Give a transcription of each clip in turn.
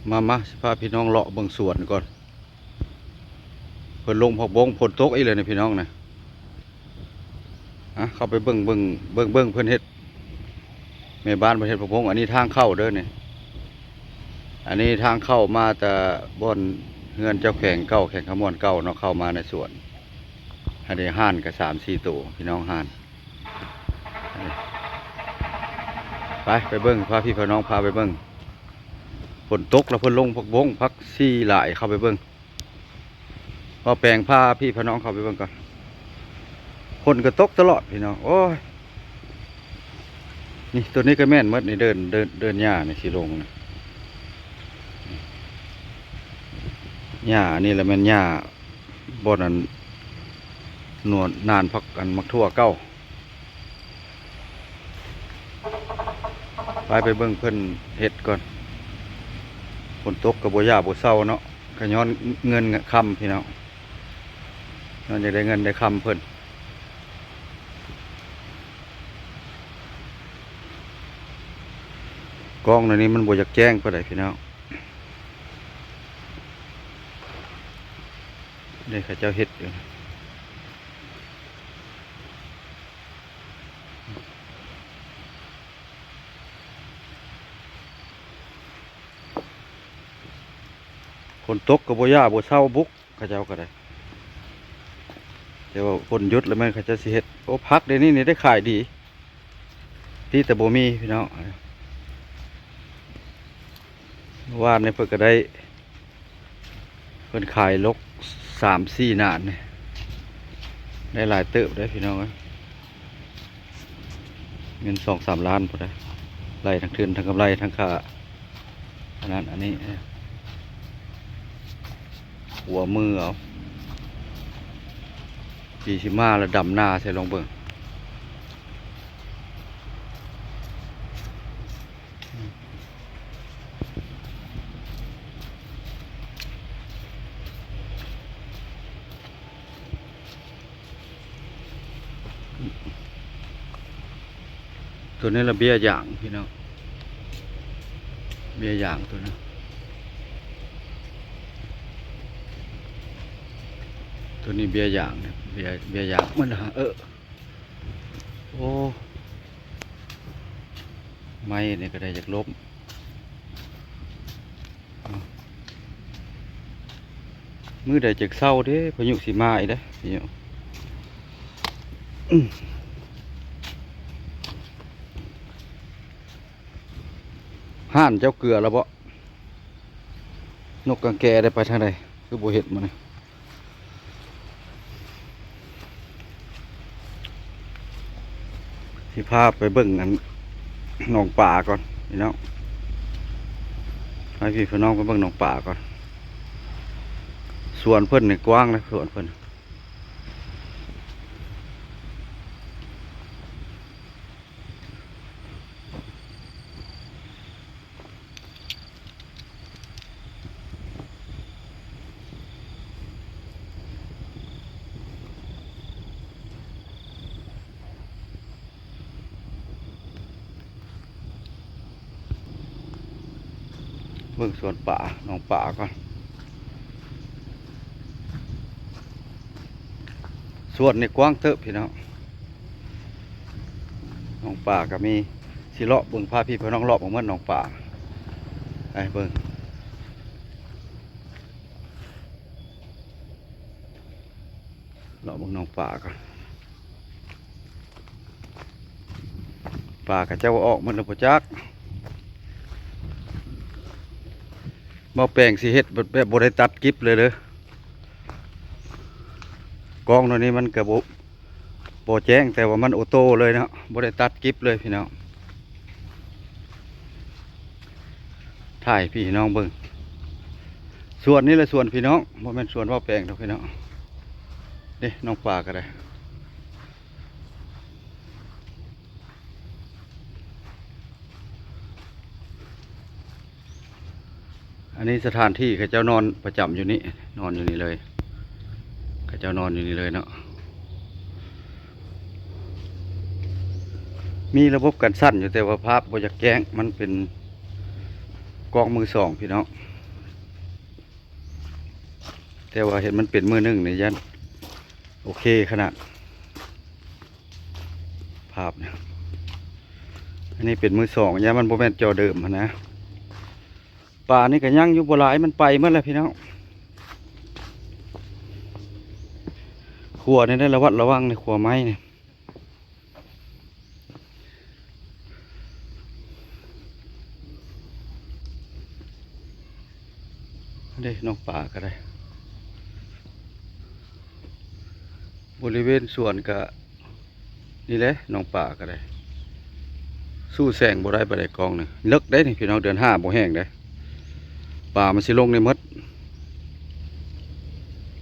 ມາ ມາ ຊິພາພີ່ນ້ອງເລາະເບິ່ງສວນກ່ອນ. ເພິ່ນລົງຜັກບົ້ງ ຝົນຕົກອີກແລ້ວນີ້ພີ່ນ້ອງນະ. ອ່ະ ເຂົ້າໄປເບິ່ງ ເບິ່ງ ເບິ່ງ ເບິ່ງເພິ່ນເຮັດ ແມ່ບ້ານເພິ່ນເຮັດຜັກບົ້ງ. ອັນນີ້ທາງເຂົ້າເດີນີ້ ອັນນີ້ທາງເຂົ້າມາແຕ່ບ່ອນເຮືອນເຈົ້າແຂວງເກົ່າ ແຂວງຄຳມ່ວນເກົ່າເນາະ ເຂົ້າມາໃນສວນ. ອັນນີ້ຮ້ານກໍສາມສີ່ໂຕພີ່ນ້ອງ ຮ້ານ. ໄປ ໄປເບິ່ງ ພາພີ່ພານ້ອງພາໄປເບິ່ງ. ຝົນຕົກແລ້ວເພິ່ນລົງຜັກບົ້ງ ຜັກຊີຫຼາຍ ເຂົ້າໄປເບິ່ງ. ບ່າວແປງພາພີ່ພານ້ອງເຂົ້າໄປເບິ່ງກ່ອນ. ຝົນກໍຕົກຕະຫຼອດພີ່ນ້ອງ ໂອ້ຍ. ນີ້ ໂຕນີ້ກໍແມ່ນໝົດນີ້ ເດີ່ນ ເດີ່ນ ເດີ່ນຫຍ້ານີ້ຊິລົງນະ. ຫຍ້ານີ້ລະແມ່ນຫຍ້າບ່ອນອັນ ນວນນານ ຜັກອັນໝາກຖົ່ວເກົ່າ. ໄປ ໄປເບິ່ງເພິ່ນເຮັດກ່ອນ. ຝົນຕົກກໍບໍ່ຢ່າບໍ່ເຊົາເນາະ ກໍຍ້ອນເງິນຄຳພີ່ນ້ອງ ຍ້ອນຢາກໄດ້ເງິນໄດ້ຄຳເພິ່ນ. ກ້ອງໃນນີ້ມັນບໍ່ຢາກແຈ້ງປານໃດພີ່ນ້ອງ. ນີ້ເຂົາເຈົ້າເຮັດຢູ່ ຝົນຕົກກໍບໍ່ຢ່າບໍ່ເຊົາບຸກ ເຂົາເຈົ້າກໍໄດ້ ແຕ່ວ່າຝົນຢຸດແລ້ວແມ່ນເຂົາເຈົ້າຊິເຮັດ. ໂອ້ ຜັກດຽວນີ້ນີ້ໄດ້ຂາຍດີ ດີແຕ່ບໍ່ມີພີ່ນ້ອງ. ເມື່ອວານນີ້ເພິ່ນກໍໄດ້ ເພິ່ນຂາຍລົກສາມສີ່ໜານນີ້ ໄດ້ຫຼາຍເຕີບເດ້ພີ່ນ້ອງເອີຍ. ເງິນສອງສາມລ້ານພຸ້ນນະ ໄລ່ທັງທຶນ ທັງກຳໄລ ທັງຄ່າອັນນັ້ນອັນນີ້. ຫົວມືເອົາ ປີຊິມາລະດຳນາໃສ່ ລອງເບິ່ງ. ຕົວນີ້ລະເບ້ຍຢາງພີ່ນ້ອງ ເບ້ຍຢາງຕົວນັ້ນ ຕົວນີ້ເບ້ຍຢາງ ເບ້ຍ ເບ້ຍຢາງມັນ ເອີ ໂອ້ ໄມ້ນີ້ກໍໄດ້ຢາກລົ້ມ. ມື້ໃດຈັກເຊົາເດ້ ພາຍຸຊິມາອີກເດ້ ພາຍຸ. ຮ້ານເຈົ້າເກືອແລ້ວບໍ່? ນົກກາງແກໄດ້ໄປທາງໃດ ຄືບໍ່ເຫັນມື້ນີ້? ຊິພາໄປເບິ່ງອັນໜອງປາກ່ອນພີ່ນ້ອງ ໃຫ້ພີ່ນ້ອງໄປເບິ່ງໜອງປາກ່ອນ. ສວນເພິ່ນນີ້ກວ້າງເດ້ ສວນເພິ່ນ. ເບິ່ງສວນປາ ໜອງປາກ່ອນ. ສວນນີ້ກວ້າງເຕີບພີ່ນ້ອງ ໜອງປາກໍມີ. ຊິເລາະເບິ່ງ ພາພີ່ພານ້ອງເລາະເບິ່ງເໝິດໜອງປາ ໄປເບິ່ງ ເລາະເບິ່ງໜອງປາກ່ອນ. ປາເຂົາເຈົ້າອອກໝົດແລ້ວບໍ່ຈັກ. ໝໍ້ແປງຊິເຮັດແບບ ແບບບໍ່ໄດ້ຕັດກິບເລີຍເດີ. ກ້ອງໂຕນີ້ມັນກະບໍ່ ບໍ່ແຈ້ງ ແຕ່ວ່າມັນໂອໂຕ້ເລີຍເນາະ ບໍ່ໄດ້ຕັດກິບເລີຍພີ່ນ້ອງ. ຖ່າຍໃຫ້ພີ່ນ້ອງເບິ່ງ ສວນນີ້ແຫຼະ ສວນພີ່ນ້ອງ ບໍ່ແມ່ນສວນເວົ້າແປງດອກພີ່ນ້ອງ. ເດ້ ໜອງປາກໍໄດ້. ອັນນີ້ສະຖານທີ່ເຂົາເຈົ້ານອນປະຈຳຢູ່ນີ້ ນອນຢູ່ນີ້ເລີຍ ເຂົາເຈົ້ານອນຢູ່ນີ້ເລີຍເນາະ. ມີລະບົບກັນສັ່ນຢູ່ ແຕ່ວ່າພາບບໍ່ຢາກແຈ້ງ ມັນເປັນກ້ອງມືສອງພີ່ນ້ອງ. ແຕ່ວ່າເຫັນມັນເປັນມື້ໜຶ່ງນີ້ ຢ້ານໂອເຄຂະໜາດ ພາບນະ. ອັນນີ້ເປັນມື້ສອງ ຢ້ານມັນບໍ່ແມ່ນຈໍເດີມຫັ້ນນະ. ປານີ້ກໍຍັງຢູ່ບໍ່ຫຼາຍ ມັນໄປໝົດແລ້ວພີ່ນ້ອງ. ຂົວນີ້ໄດ້ລະວັດລະວັງໃນຂົວໄມ້ນີ້. ເດ້ ນ້ອງປາກໍໄດ້ ບໍລິເວນສວນກໍນີ້ແຫຼະ ນ້ອງປາກໍໄດ້ ສູ້ແສງບໍ່ໄດ້ປານໃດ ກ້ອງນີ້ເລິກເດ້ນີ້ພີ່ນ້ອງ ເດືອນຫ້າບໍ່ແຫ້ງເດ້ ປາມັນຊິລົງນີ້ໝົດ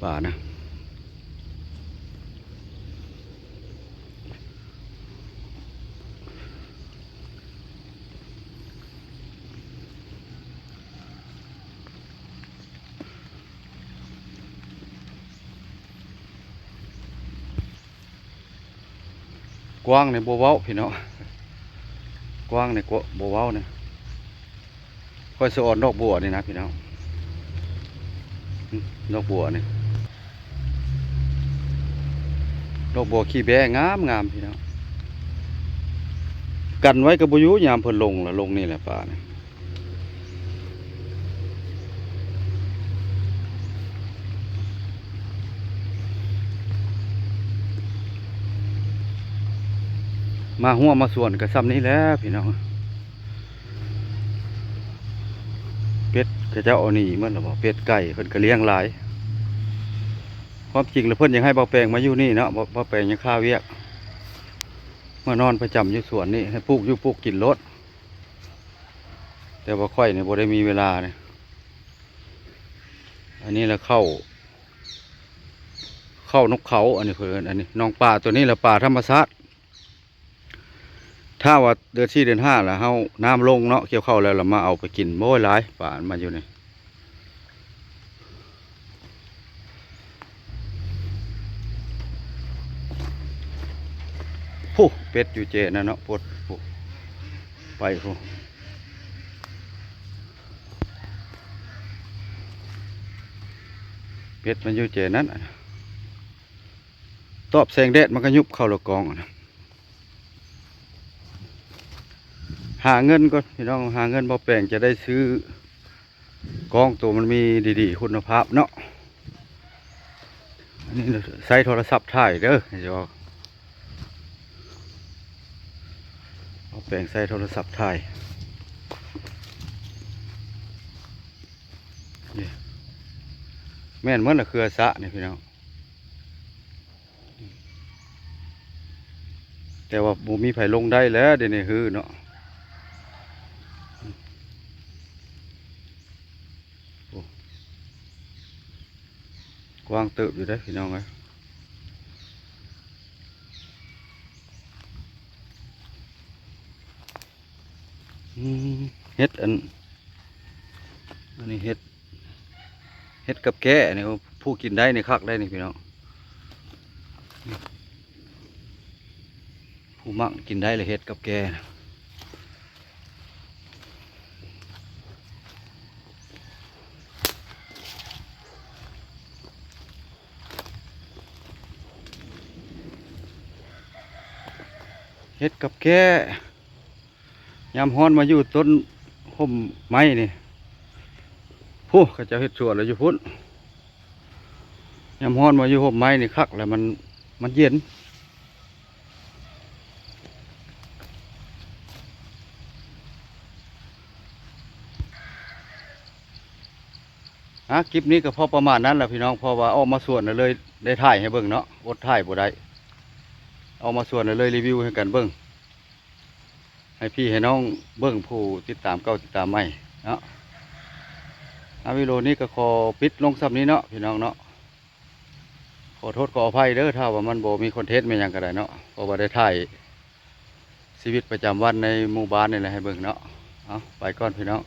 ປານະ. ກວ້າງນີ້ບໍ່ເວົ້າພີ່ນ້ອງ ກວ້າງນີ້ກໍບໍ່ເວົ້ານີ້. ຂ້ອຍສະອອນດອກບົວນີ້ນະພີ່ນ້ອງ ດອກບົວນີ້ ດອກບົວຂີ້ແບ້ງາມໆ ພີ່ນ້ອງ ກັນໄວ້ກໍບໍ່ຢູ່ ຍາມເພິ່ນລົງລະ ລົງນີ້ແຫຼະປານີ້. ມາຮົ້ວມາສວນກໍຊ່ຳນີ້ແຫຼະພີ່ນ້ອງ. ເປັດເຂົາເຈົ້າເອົາໜີໝົດແລ້ວບໍ່? ເປັດໄກ່ເພິ່ນກໍລ້ຽງຫຼາຍ. ຄວາມຈິງແລ້ວເພິ່ນຢາກໃຫ້ບ່າວແປງມາຢູ່ນີ້ເນາະ, ບ່າວ ບ່າວແປງຍັງຄາວຽກ ມານອນປະຈຳຢູ່ສວນນີ້ ໃຫ້ປູກຢູ່ປູກກິນໂລດ. ແຕ່ວ່າຂ້ອຍນີ້ບໍ່ໄດ້ມີເວລານີ້. ອັນນີ້ລະເຂົ້າ ເຂົ້ານົກເຂົາ ອັນນີ້ເພິ່ນເອີ້ນ ອັນນີ້ໜອງປາ ໂຕນີ້ລະປາທຳມະຊາດ. ຖ້າວ່າເດືອນສີ່ເດືອນຫ້າລະເຮົາ ນ້ຳລົງເນາະ ກ່ຽວເຂົ້າແລ້ວລະມາເອົາໄປກິນ. ໂອ້ຍ ຫຼາຍປາມັນຢູ່ນີ້. ຜູ້ ເປັດຢູ່ເຈນັ້ນເນາະ ພຸ້ນ ຜູ້ ໄປຜູ້ ເປັດມັນຢູ່ເຈນັ້ນ. ຕອບແສງແດດມັນກໍຍຸບເຂົ້າລະກອງນະ. ຫາເງິນກ່ອນພີ່ນ້ອງ ຫາເງິນ ບ່າວແປງຈະໄດ້ຊື້ກ້ອງໂຕມັນມີດີໆ ຄຸນນະພາບເນາະ. ອັນນີ້ໃຊ້ໂທລະສັບຖ່າຍເດີ ບ່າວແປງໃຊ້ໂທລະສັບຖ່າຍ. ນີ້ ແມ່ນໝົດລະເຄືອສະນີ້ພີ່ນ້ອງ. ແຕ່ວ່າບໍ່ມີໃຜລົງໄດ້ແລ້ວ ດຽວນີ້ຮືເນາະ. ໂອ້ ກວ້າງເຕີບຢູ່ເດ້ພີ່ນ້ອງເອີຍ. ອືມ ເຫັດອັນ ອັນນີ້ເຫັດ ເຫັດກັບແກ້ນີ້ ຜູ້ກິນໄດ້ນີ້ຄັກໄດ໋ນີ້ພີ່ນ້ອງ. ຜູ້ມັກກິນໄດ້ລະເຫັດກັບແກ້. ເຫັດກັບແກ້ ຍາມຮ້ອນມາຢູ່ຕົ້ນຮົ່ມໄມ້ນີ້ ຜູ້ ເຂົາເຈົ້າເຮັດສວນລະຢູ່ພຸ້ນ. ຍາມຮ້ອນມາຢູ່ຮົ່ມໄມ້ນີ້ຄັກແຫຼະ ມັນ ມັນເຢັນ. ອ່າ ຄລິບນີ້ກໍພໍປະມານນັ້ນແຫຼະພີ່ນ້ອງ ເພາະວ່າອອກມາສວນແລ້ວເລີຍໄດ້ຖ່າຍໃຫ້ເບິ່ງເນາະ ອົດຖ່າຍບໍ່ໄດ້ ອອກມາສວນແລ້ວເລີຍຣີວິວໃຫ້ກັນເບິ່ງ ໃຫ້ພີ່ໃຫ້ນ້ອງເບິ່ງ ຜູ້ຕິດຕາມເກົ່າຕິດຕາມໃໝ່ເນາະ. ອ່າ ວິດີໂອນີ້ກໍຂໍປິດລົງສ່ຳນີ້ເນາະພີ່ນ້ອງເນາະ. ຂໍໂທດຂໍອະໄພເດີ ຖ້າວ່າມັນບໍ່ມີຄອນເທັນແມ່ນຫຍັງກໍໄດ້ເນາະ ເພາະວ່າໄດ້ຖ່າຍຊີວິດປະຈຳວັນໃນໝູ່ບ້ານນີ້ແຫຼະໃຫ້ເບິ່ງເນາະ. ເອົາ ໄປກ່ອນພີ່ນ້ອງ.